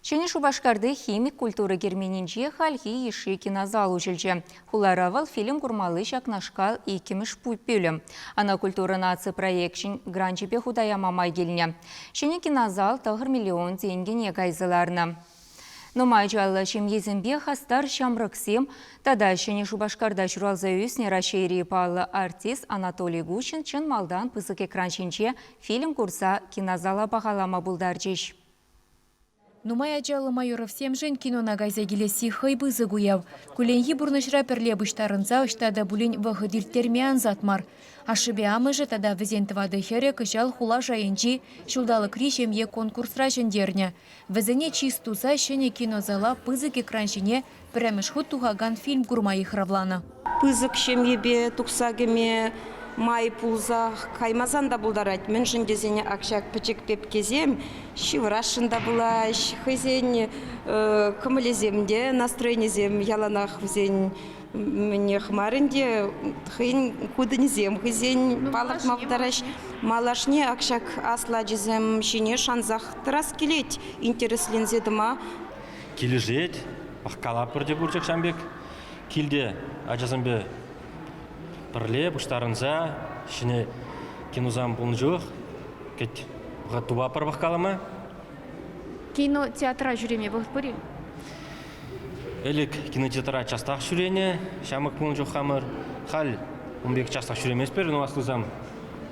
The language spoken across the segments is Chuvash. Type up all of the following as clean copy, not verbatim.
Ҫӗнӗ Шупашкарти Химик культура керменӗнче хальхи йышши кинозал уҫӑлчӗ. Хулара вӑл фильм курмалли ҫакнашкал иккӗмӗш пӳлӗм. Ӑна культура наци проекчӗн гранчӗпе хута яма май килнӗ. Ҫӗнӗ кинозал 9 миллион тенкӗне кайса ларнӑ. Нумай ачаллӑ ҫемьесемпе хастар ҫамрӑксем тата Ҫӗнӗ Шупашкарта ҫуралса ӳснӗ Раҫҫейри паллӑ артист Анатолий Гущин чӑн малтан пысӑк экран ҫинче фильм курса кинозала пахалама пултарчӗҫ. Нумай ачаллӑ Майоровсемшӗн кинона кайса килесси хӑй пысӑк уяв. Кулленхи пурнӑҫра пӗрле пуҫтарӑнса ӑҫта та пулин вӑхӑт ирттерме ансат мар. Ашшӗпе амӑшӗ тата вӗсен тӑватӑ хӗрӗ кӑҫал хула шайӗнчи Ҫулталӑкри ҫемье конкурсра ҫӗнтернӗ. Вӗсене чыс туса ҫӗнӗ кинозала пысӑк экран ҫине пӗрремӗш хут тухакан фильм курма йыхравланӑ. Пысӑк ҫемьепе тухса кӗме май пулсах каймасан та пултарать. Мӗншӗн тесен ак ҫак пӗчӗк пепкесем ҫывӑрасшӑн та пулаҫ, хӑйсен кӑмӑлӗсем те, настроенисем яланах вӗсен мӗнех мар ӗнтӗ, хӑйӗн кутӑнӗсем хӑйсен палӑртма пултараҫ. Малашне ак ҫак аслӑ ачисем ҫине шансах тӑрас килет, интересленсе тӑма. Килӗшет, пӑхкалатпӑр те пур ҫак пек. Килте ачасемпе пӗрле пуҫтарӑнса ҫӗнӗ киносем пулнӑ чух кӗт тупатпӑр пӑхкалама. Кино театра ҫӳреме вӑхӑт пур-и? Ӗлӗк кинотеатра частах ҫӳренӗ, ҫамрӑк пулнӑ чух хамӑр. Халь ун пек частах ҫӳреместпӗр, но аслисем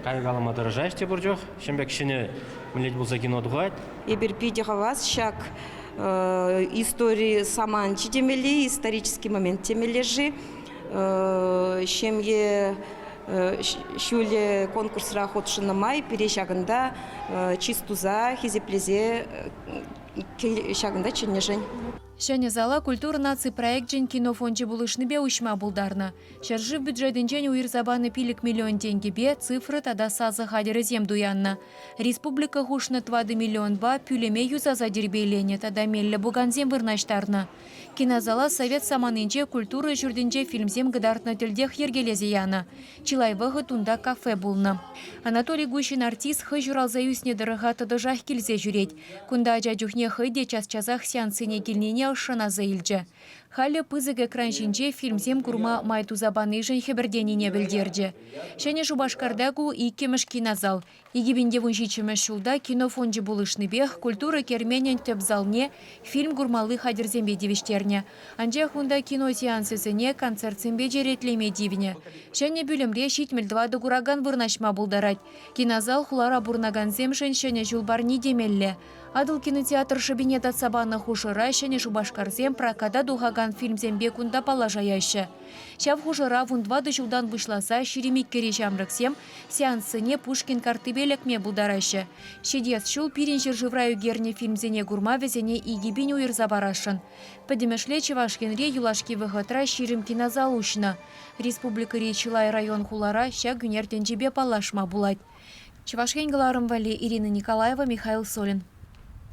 кайӑкалама тӑрӑшаҫ те пур чух. Ҫын пек ҫӗнӗ мӗнле пулса кино тухать. Эпир питӗ хавас ҫак истори саманчӗ темелле, исторический момент темелле-ши. Ҫемье ҫулӗ конкурсра хутшӑннӑ май пире ҫакӑнта чыс туса, хисеплесе ҫакӑнта чӗннӗшӗн. Ҫӗнӗ зала Культура наци проекчӗн кино фончӗ пулӑшнипе уҫма пултарнӑ. Ҫӗршыв бюджетӗнчен уйӑрса панӑ 5 миллион тенкӗпе цифра тата сасӑ хатӗрӗсем туяннӑ. Республика хушнӑ тӑватӑ миллионпа пӳлӗме юсаса тирпейленӗ тата меллӗ пукансем вырнаҫтарнӑ. Кинозала совет саманинче культура ҫуртӗнче фильмсем кӑтартнӑ тӗлтех йӗркелесе янӑ. Чылай вӑхӑт унта кафе пулнӑ. Анатолий Гущин артист хӑй ҫуралса ӳснӗ тӑрӑха тӑтӑшах килсе ҫӳрет. Кунта ача чухне хӑй те час-часах сеанссене килнине ӑшшӑн аса илчӗ. Халӗ пысӑк экран ҫинче фильмсем курма май туса панишӗн хӗпӗртенине пӗлтерчӗ. Ҫӗнӗ Шупашкарта ку иккӗмӗш кинозал. 2017-мӗш ҫулта кино фончӗ пулӑшнипех культура керменӗн тӗп залне фильм курмалли хатӗрсемпе тивӗҫтернӗ. Анчах унта кино сеансӗсене концертсемпе черетлеме тивнӗ. Ҫӗнӗ пӳлӗмре 74 куракан вырнаҫма пултарать. Кинозал хулара пурӑнакансемшӗн Ҫӗнӗ ҫул парни темелле. Атӑл кинотеатр шӑпине татса панӑ хушӑра Ҫӗнӗ Шупашкарсем проката тухакан фильмсемпе кунта паллашаяҫҫӗ. Ҫав хушӑра 14 ҫултан пуҫласа 22-ри ҫамрӑксем сеанссене Пушкин карттипе лекме пултараҫҫӗ. Ҫитес ҫул пирӗн ҫӗршывра ӳкернӗ фильмсене курма вӗсене 2000 уйӑрса парасшӑн. Пӗтӗмӗшле Чӑваш Енре юлашки вӑхӑтра 20 кинозал уҫнӑ. Республикӑри чылай район-хулара ҫак ӳнер тӗнчипе паллашма пулать. Чӑваш Ен кӑларӑм валли Ирина Николаева, Михаил Солин.